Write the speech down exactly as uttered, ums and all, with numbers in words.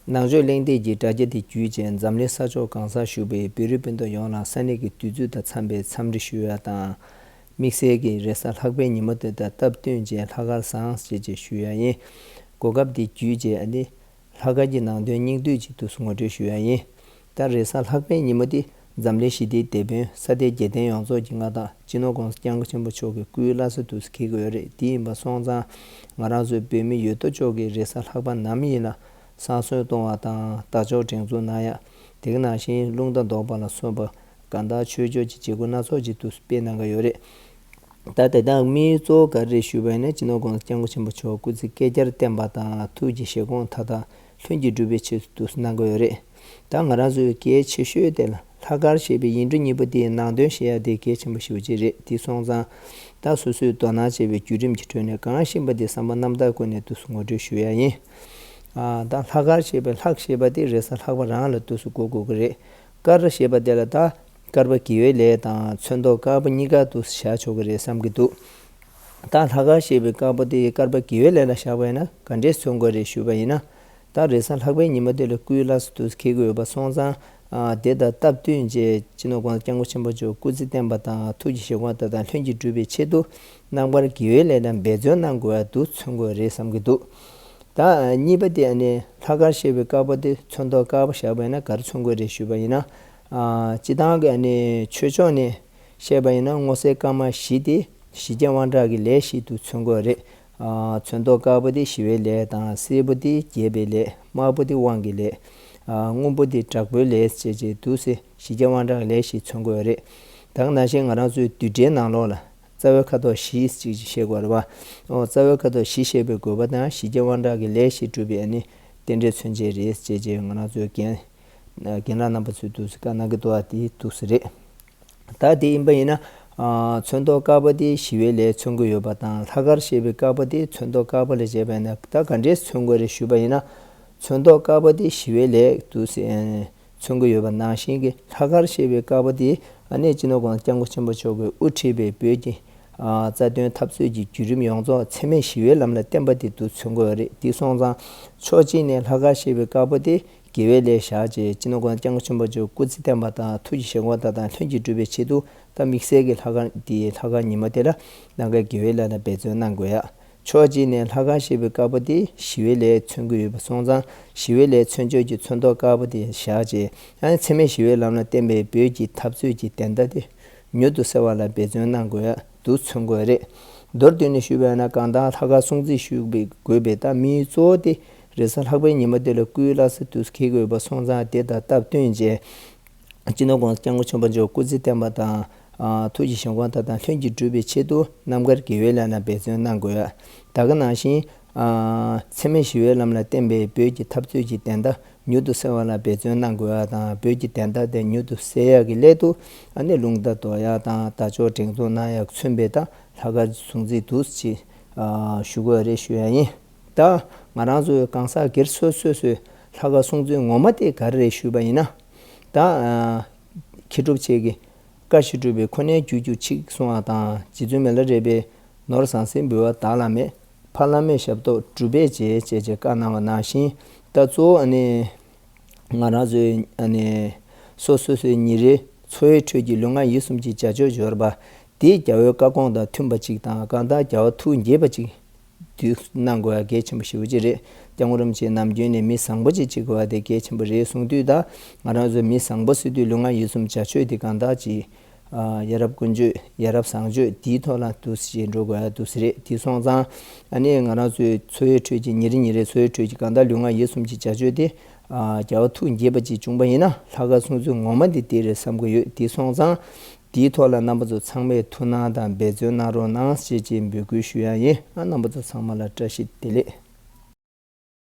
ནང་ཆོས་གླེང་སྟེགས་ཀྱི་དྲ་རྒྱ་དེ་བརྒྱུད་བྱས། འཛམ་གླིང་ས་ཕྱོགས་གང་སར་བཞུགས་པའི་བོད་རིགས་སྤུན་ཟླ་ཡོངས་ལ་ས་གནས་ཀྱི་དུས་ཚོད་དང་འཚམས་པའི་འཚམས་འདྲི་ཞུ་ཡ་དང་། དམིགས་བསལ་གྱི་རེས་གཟའ་ལྷག་པའི་ཉིན་མོ་དེ་དང་སྟབས་བསྟུན་བྱས་ལྷག་དཀར་བཟང་ཞེས་བཅས་ཞུ་ཡ་ཡིན། གོ་སྐབས་དེ་བརྒྱུད་བྱས་ཨ་ནི། ལྷག་དཀར་གྱི་ནང་དོན་སྙིང་བསྡུས་ཅིག་ཏུ་ངོ་སྤྲོད་ཞུ་ཡ་ཡིན། ད་རེས་གཟའ་ལྷག་པའི་ཉིན་མོ་འདི་འཛམ་གླིང་ཞི་བདེའི་དེད་དཔོན་ས་སྟེང་རྒྱལ་བསྟན་ཡོངས་རྫོགས་ཀྱི་མངའ་བདག་སྤྱི་ནོར་༸གོང་ས་༸སྐྱབས་མགོན་ཆེན་པོ་མཆོག་གི་སྐུའི་བླ་གཟའ་དུས་སུ་འཁེལ་གྱི་ཡོད་རེད། དེ་ཡིན་པ་སོང་ཙང་ང་རང་ཚོའི་བོད་མི་ཡོད་དོ་ཅོག་གིས་རེས་གཟའ་ལྷག་པ་ནམ་ཡིན་ལ་བསང་གསོལ་གཏོང་བ་དང་དར་ལྕོག་སྒྲེང་འཛུགས་གནང་ཡ། དེ་ག་ནང་བཞིན་རླུང་རྟ་འདོགས་པ་ལ་སོགས་པ་གང་ལྟར་ཆོས་ཕྱོགས་ཀྱི་བྱེད་སྒོ་སྣ་ཚོགས་ཅིག་ཏུ་སྤེལ་གནང་གི་ཡོད་རེད། ད་དེ་དག་དམིགས་ཡུལ་གཙོ་བོ་ག་རེ་རེད་ཞུས་པ་ཡིན་ན་སྤྱི་ནོར་༸གོང་ས་༸སྐྱབས་མགོན་ཆེན་པོ་མཆོག་སྐུ་ཚེ་བསྐལ་བརྒྱར་བརྟན་པ་དང་ཐུགས་ཀྱི་བཞེད་དགོངས་མཐའ་དག་ལྷུན་གྱིས་འགྲུབ་པའི་ཆེད་དུ་གནང་གི་ཡོད་རེད། ད་ང་རང་ཚོའི་གལ་ཆེ་ཤོས་དེ་ལ་ལྷག་དཀར་ཞེས་པའི་ཡིག་འབྲུ་གཉིས་པོ་དེའི་ནང་དོན་བཤད་ཡ་དེ་གལ་ཆེན་པོ་ཞེ་པོ་ཅིག་རེད། དེ་སོང་ཙང་ད་སོ་སོས་དོ་སྣང་བྱས་པའི་བརྒྱུད་རིམ་གྱི་ཁྲོད་ནས་གང་ཤེས་པ་དེ་བསམ་པ་རྣམ་དག་ཀུན་ནས་དུས་སུ་ངོ་སྤྲོད་ཞུ་ཡ་ཡིན། ཨ། ད་ལྷག་དཀར་ཞེས་པའི་ལྷག་ཞེས་པ་དེ་རེས་གཟའ་ལྷག་པ་རང་ལ་དུས་སུ་གོ་དགོས་ཀྱི་རེད། དཀར་ཞེས་པ་དེ་ལ་ད་དཀར་པོ་དགེ་བའི་ལས་དང་ཚོན་མདོག་དཀར་པོ་གཉིས་ཀ་དུས་སུ་བཞག་ཆོག་གི་རེད་བསམ་གྱི་འདུག་ད་ལྷག་དཀར་ཞེས་པའི་དཀར་པོ་དེ་དཀར་པོ་དགེ་བའི་ལས་ལ་བཞག་པ་ཡིན་ན་ག་འདྲས་མཚོན་དགོས་རེད་ཞུས་པ་ཡིན་ན། ད་རེས་གཟའ་ལྷག་པའི་ཉིན་མོ་དེ་ལ་སྐུའི་བླ་གཟའ་དུས་སུ་འཁེལ་གྱི་ཡོད་པ་སོང་ཙང་། ཨ། དེ་དང་སྟབས་བསྟུན་བྱས་སྤྱི་ནོར་༸གོང་ས་༸སྐྱབས་མགོན་ཆེན་པོ་མཆོག་སྐུ་ཚེ་བརྟན་པ་དང་ཐུགས་ཀྱི་བཞེད་དགོངས་མཐའ་དག་ལྷུན་གྱིས་འགྲུབ་པའི་ཆེད་དུ་རྣམ་དཀར་དགེ་བའི་ལས་ལ་འབད་བརྩོན་གནང་དགོས་ཡ་དུས་མཚོན་དགོས་རེད་བསམ་གྱི་འདུག་ད་གཉིས་པ་དེ་ཨ་ནི་ལྷག་དཀར་ཞེས་པའི་དཀར་པོ་དེ་ཚོན་མདོག་དཀར་པོ་བཞག་པ་ཡིན་ན་ག་རེ་མཚོན་དགོས་རེད་ཞུས་པ་ཡིན་ན། ཨ། སྤྱི་བཏང་གི་ཨ་ནི་ཆོས་ཕྱོགས་ནས་བཤད་པ་ཡིན་ན་སྔོ་སེར་དཀར་དམར་བཞི་དེ་ཞི་རྒྱས་དབང་དྲག་གི་ལས་ཤིག་ཏུ་མཚོན་དགོས་རེད། ཨ། ཚོན་མདོག་དཀར་པོ་དེ་ཞི་བའི་ལས་དང་སེར་པོ་དེ་རྒྱས་པའི་ལས། དམར་པོ་དེ་དབང་གི་ལས། ཨ། སྔོན་པོ་དེ་དྲག་པོའི་ལས་བྱས་རྗེས་དུས་སུ་ཞི་རྒྱས་དབང་དྲག་གི་ལས་ཤིག་མཚོན་དགོས་རེད། ད་ག་ནང་བཞིན་ང་རང་ཚོའི་བསྡུས་གྲྭའི་ནང་ལོགས་ལ། རྩ་བའི་ཁ་དོག་བཞི་ཅིག་བཤད་དགོས་རེད་པ། ཨོ། རྩ་བའི་ཁ་དོག་བཞི་བཤད་པའི་དགོས་པ་དང་ཞི་རྒྱས་དབང་དྲག་གི་ལས་ཞེས་གྲུབ་པའི་ཨ་ནི་རྟེན་འབྲེལ་མཚོན་བྱེད་རེད་ཅེས་བྱས་ང་རང་ཚོའི་རྒན་རྒན་ལགས་རྣམ་པ་ཚོས་འདུག་སེ་བཀའ་གནང་གི་འདུག་པ་དེ་འདུག་སེ་རེད། ད་དེ་ཡིན་པ་ཡིན་ན། ཨ། ཚོན་མདོག་དཀར་པོ་དེ་ཞི་བའི་ལས་མཚོན་གྱི་ཡོད་པ་དང་ལྷག་དཀར་ཞེས་པའི་དཀར་པོ་དེ་ཚོན་མདོག་དཀར་པོ་ལ་བྱས་པ་ཡིན་ན་ད་ག་འདྲས་མཚོན་དགོས་རེད་ཞུས་པ་ཡིན་ན། ཚོན་མདོག་དཀར་པོ་དེ་ཞི་བའི་ལས་འདུག་སེ། མཚོན་གྱི་ཡོད་པ་ནང་བཞིན་གྱི་ལྷག་དཀར་ཞེས་པའི་དཀར་པོ་དེ་ཨ་ནེ་སྤྱི་ནོར་༸གོང་ས་༸སྐྱབས་མགོན་ཆེན་པོ་མཆོག་གིས་དབུ་ཁྲིད་པའི་བོད་ཀྱི་ཨ་རྩ་དོན་འཐབ་རྩོད་ཀྱི་བརྒྱུད་རིམ་ཡོངས་རྫོགས་འཚེ་མེད་ཞི་བའི་ལམ་ལ་བརྟེན་པ་དེ་དུས་མཚོན་གྱི་ཡོད་རེད། དེ་སོང་ཙང་ཕྱོགས་གཅིག་ནས་ལྷག་དཀར་ཞེས་པའི་དཀར་པོ་དེ་དགེ་བའི་ལས་བཞག་རྗེས་སྤྱི་ནོར་༸གོང་ས་༸སྐྱབས་མགོན་ཆེན་པོ་མཆོག་སྐུ་ཚེ་བརྟན་པ་དང་ཐུགས་ཀྱི་བཞེད་དགོངས་མཐའ་དག་ལྷུན་གྱིས་འགྲུབ་པའི་ཆེད་དུ་ད་དམིགས་བསལ་གྱི་ལྷག་དཀར་དེ་ལྷག་དཀར་ཉིན་མོ་དེ་ལ་རྣམ་དཀར་དགེ་བའི་ལས་ལ་འབད་བརྩོན་གནང་དགོས་ཡ། ཕྱོགས་གཅིག་ནས་ལྷག་དཀར་ཞེས་པའི་དཀར་པོ་དེ་ཞི་བའི་ལས་མཚོན་གྱི་ཡོད་པ་སོང་ཙང་ཞི་བའི་ལས་མཚོན་བྱེད་ཀྱི་ཚོན་མདོག་དཀར་པོ་དེ་བཞག་རྗེས་ཡང་འཚེ་མེད་ཞི་བའི་ལམ་ལ་བརྟེན་པའི་བོད་ཀྱི་འཐབ་རྩོད་ཀྱི་བདེན་མཐའ་དེ་མྱུར་དུ་སེལ་བ་ལ་འབད་བརྩོན་གནང་དགོས་ཡ་དུས་མཚོན་དགོས་རེད། མདོར་བསྡུས་ནས་ཞུས་པ་ཡིན་ན་གང་ལྟར་ལྷག་དཀར་སྲུང་བརྩི་ཞུ་དགོས་པའི་ད་དམིགས་ཡུལ་གཙོ་བོ་དེ་རེས་གཟའ་ལྷག་པའི་ཉིན་མོ་དེ་ལ་སྐུའི་བླ་གཟའ་དུས་སུ་འཁེལ་དགོས་པ་སོང་ཙང་དེ་དང་སྟབས་བསྟུན་བྱས། སྤྱི་ནོར་༸གོང་ས་༸སྐྱབས་མགོན་ཆེན་པོ་མཆོག་སྐུ་ཚེ་བརྟན་པ་དང་། ཨ། ཐུགས་ཀྱི་བཞེད་དགོངས་མཐའ་དག་ལྷུན་གྱིས་འགྲུབ་པའི་ཆེད་དུ་རྣམ་དཀར་དགེ་བའི་ལས་ལ་འབད་བརྩོན་གནང་དགོས་ཡ། ད་ག་ནང་བཞིན། ཨ། འཚེ་མེད་ཞི་བའི་ལམ་ལ་བརྟེན་པའི་བོད་ཀྱི་འཐབ་རྩོད་ཀྱི་བདེན་མཐའ་མྱུར་དུ་སེལ་བ་ལ་འབད་བརྩོན་གནང་དགོས་ཡ་དང་བོད་ཀྱི་བདེན་མཐའ་དེ་མྱུར་དུ་སེལ་ཡ་གི་སླད་དུ་ཨ་ནི་རླུང་རྟ་འདོགས་ཡ་དང་དར་ལྕོག་སྒྲེང་འཛུགས་གནང་ཡ་མཚོན་པའི་ད་ལྷག་དཀར་སྲུང་བརྩི་འདུག་ཅེས། ཨ། ཞུ་དགོས་རེད་ཞུ་ཡ་ཡིན། ད་ང་རང་ཚོའི་གང་ཟག་སྒེར་སོ་སོ་སོས་ལྷག་དཀར་སྲུང་བརྩི་ངོ་མ་དེ་ག་རེ་རེད་ཞུས་པ་ཡིན་ན། ད། ཨ། མཁས་གྲུབ་ཆེ་གི། བཀའ་བཞིན་སྒྲུབ་པའི་ཁོ་ནའི་རྒྱུ་རྒྱུ་གཅིག་གསུང་བ་དང་རྗེ་བཙུན་མི་ལ་རས་པའི་ནོར་ཟང་ཟིང་འབུལ་བ་བདག་ལ་མེད། ཕ་བླ་མའི་ཞབས་ཏོག་སྒྲུབ་པས་བྱེད་ཅེས་བྱས་བཀའ་གནང་བ་ནང་བཞིན་ད་གཙོ་བོ་ཨ་ནི། ང་རང་ཚོའི་ཨ་ནི། སོ་སོ་སོའི་ཉིན་རེའི་འཚོ་བའི་ཁྲོད་ཀྱི་ལུས་ངག་ཡིད་གསུམ་གྱི་བྱ་སྤྱོད་འབྱོར་པ་དེ་རྒྱལ་བའི་བཀའ་དགོངས་དང་མཐུན་པ་གཅིག་དང་གང་ལྟར་རྒྱལ་བ་ཐུགས་དགྱེས་པ་གཅིག་དུས་གནང་དགོས་ཡ་གལ་ཆེན་པོ་ཞེ་པོ་ཅིག་རེད། སྐྱབས་མགོན་རིན་པོ་ཆེ་ནམ་རྒྱུན་ནས་མི་བཟང་པོ་ཅིག་བྱེད་དགོས་ཡ་དེ་གལ་ཆེན་པོ་རེད་གསུངས་དུས་ད་ང་རང་ཚོ་མི་བཟང་པོ་ཟེར་དུས་ལུས་ངག་ཡིད་གསུམ་བྱ་སྤྱོད་དེ་གང་དག་ཅིག་ཨ། ཡ་རབས་ཀུན་སྤྱོད་ཡ་རབས་བཟང་སྤྱོད་དེའི་ཐོག་ལ་འདུག་སེ་འགྲོ་དགོས་ཡ་འདུག་སེ་རེད། དེ་སོང་ཙང་ཨ་ནི་ང་རང་ཚོའི་འཚོ་བའི་ཁྲོད་ཀྱི་ཉིན་རེ་ཉིན་རེ་འཚོ་བའི་ཁྲོད་ཀྱི་གང་ལྟར་ལུས་ངག་ཡིད་གསུམ་གྱི་བྱ་སྤྱོད་དེ་ཨ། རྒྱལ་བ་ཐུགས་དགྱེས་པ་ཅིག་བྱུང་པ་ཡིན་ན་ལྷག་དཀར་སྲུང་བརྩི་ངོ་མ་དེ་དེ་རེད་བསམ་གྱི་ཡོད། དེ་སོང་ཙང་དེའི་ཐོག་ལ་རྣམ་པ་ཚོ་ཚང་མས་ཐུགས་སྣང་དང་འབད་བརྩོན་གནང་རོགས་གནང་ཞེས་ཀྱི་འབོད་སྐུལ་ཞུ་ཡ་ཡིན། ཨ། རྣམ་པ་ཚོ་ཚང་མ་ལ་བཀྲ་ཤིས་བདེ་ལེགས།